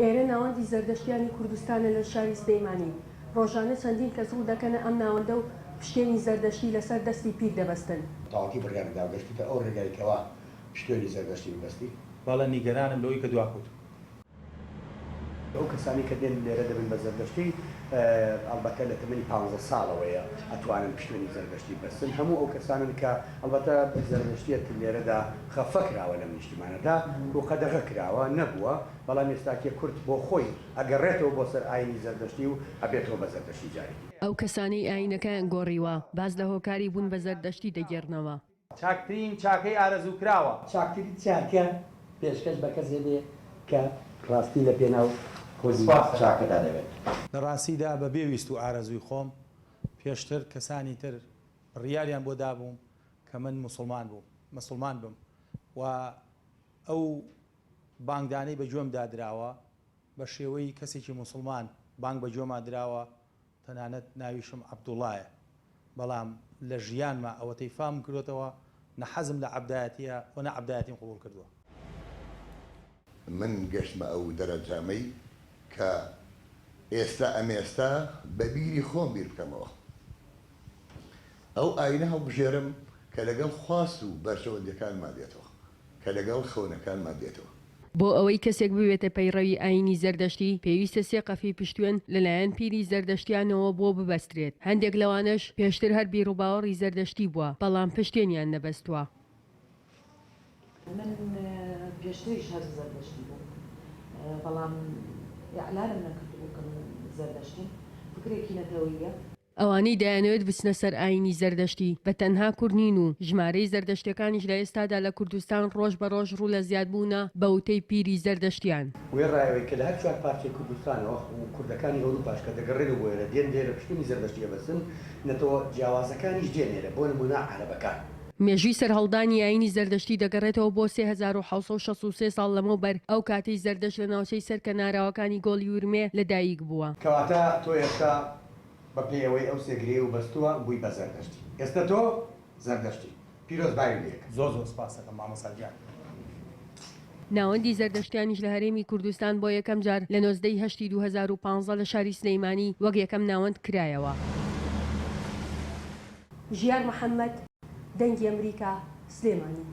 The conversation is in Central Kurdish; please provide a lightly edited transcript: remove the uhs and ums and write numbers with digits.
ئێرە ناوەندی زەردەشتیانی کوردستانە لە شاری سلیمانی، ڕۆژانە چەندین کەس ڕوو دەکەنە ئەم ناوەندە و پشتێنی زەردەشتی لەسەر دەستی پیر دەبەستن. تەواوەتی بڕیارت داوە گەشتووتە ئەو ڕێگای کەوا پشتێنی زەردەشتی ببەستی؟ بەڵێ نیگەرانم لەوەی کە دواکەوتووم. ئەو کەسانەی کە دێن لێرە دەبن بە زەردەشتی ئەڵبەتە لە تەمەنی پانزە ساڵەوەیە ئەتوانن پشتێنی زەردەشتی ببەستن هەموو ئەو کەسانەن کە ئەڵبەتە زەردەشتیەت لێرەدا خەفە کراوە لەم نیشتیمانەدا و قەدەغە کراوە نەبووە بەڵام ئێستاکێ کورد بۆ خۆی ئەگەڕێتەوە بۆ سەر ئاینی زەردەشتی و ئەبێتەوە بە زەردەشتی جارێکی. ئەو کەسانەی ئاینەکەیان گۆڕیوە باس لە هۆکاری بوون بە زەردەشتی دەگێڕنەوە. چاکترین چاکەی ئارەزوو کراوە. چاکترین چاکە پێشکەش بە کەسێ بێ کە ڕاستی لە پێناو خودی چاکەدا دەوێت. لە ڕاستیدا بە بێ ویست و ئارەزووی خۆم، پێشتر کەسانی تر بڕیاریان بۆ دابووم کە من موسڵمان بووم، مسوڵمان بم و ئەو بانگدانەی بە گوێمدا دراوە بە شێوەی کەسێکی موسڵمان بانگ بە گوێما دراوە، تەنانەت ناویشم عەبدوڵایە، بەڵام لە ژیانما ئەوەتەی فامم کردۆتەوە نە حەزم لە عەبدایەتیە و نە عەبدایەتیم قبوڵ کردوە. من گەشتمە ئەو دەرەنجامەی کە ئێستا ئەمێستا بە بیری خۆم بیر بکەمەوە. ئەو ئاینە هەڵبژێرم کە لەگەڵ خواست و بەرژەوەندیەکانما دێتەوە، کە لەگەڵ خەونەکانما دێتەوە. بۆ ئەوەی کەسێک ببێتە پەیڕەوی ئایینی زەردەشتی، پێویستە سێ قەفی پشتوێن لەلایەن پیری زەردەشتیانەوە بۆ ببەسترێت، هەندێک لەوانەش پێشتر هەر بیروباوەڕی زەردەشتی بووە، بەڵام پشتێنیان نەبەستووە. من پێشتریش هەر زەردەشتی بووم، بەڵام ئیعلانم نەکردبوو کە من زەردەشتیم، فکرێکی نەتەوەییە. ئەوانەی دەیانەوێت بچنە سەر ئایینی زەردەشتی، بە تەنها کورد نین و ژمارەی زەردەشتیەکانیش لە ئێستادا لە کوردستان ڕۆژ بە ڕۆژ ڕوو لە زیادبوونە بە وتەی پیری زەردەشتیان. وێڕای ئەوەی کە لە هەر چوار پارچەی کوردستانەوە و کوردەکانی ئەوروپاش کە دەگەڕێنەوە بۆ ئێرە دێن لێرە پشتێنی زەردەشتی ئەبەستن، نەتەوە جیاوازەکانیش دێن ئێرە، بۆ نموونە عەرەبەکان. مێژووی سەرهەڵدانی ئایینی زەردەشتی دەگەڕێتەوە بۆ 3763 ساڵ لەمەوبەر، ئەو کاتەی زەردەشت لە ناوچەی سەر کەناراوەکانی گۆڵی ورمێ لە دایک بووە. کەواتە تۆ ئێستا بە پێی ئەوەی ئەو سێ گرێی و بەستووە بووی بە زەردەشتی. ئێستا تۆ زەردەشتی. پیرۆزبایی لێ کە. زۆر زۆر سپاست دەکەم مامۆستا گیان. ناوەندی زەردەشتیانیش لە هەرێمی کوردستان بۆ یەکەم جار لە 19 ی هەشتی 2015 لە شاری سلێمانی وەک یەکەم ناوەند کرایەوە. ژیار محەمەد، دەنگی ئەمریکا، سلێمانی.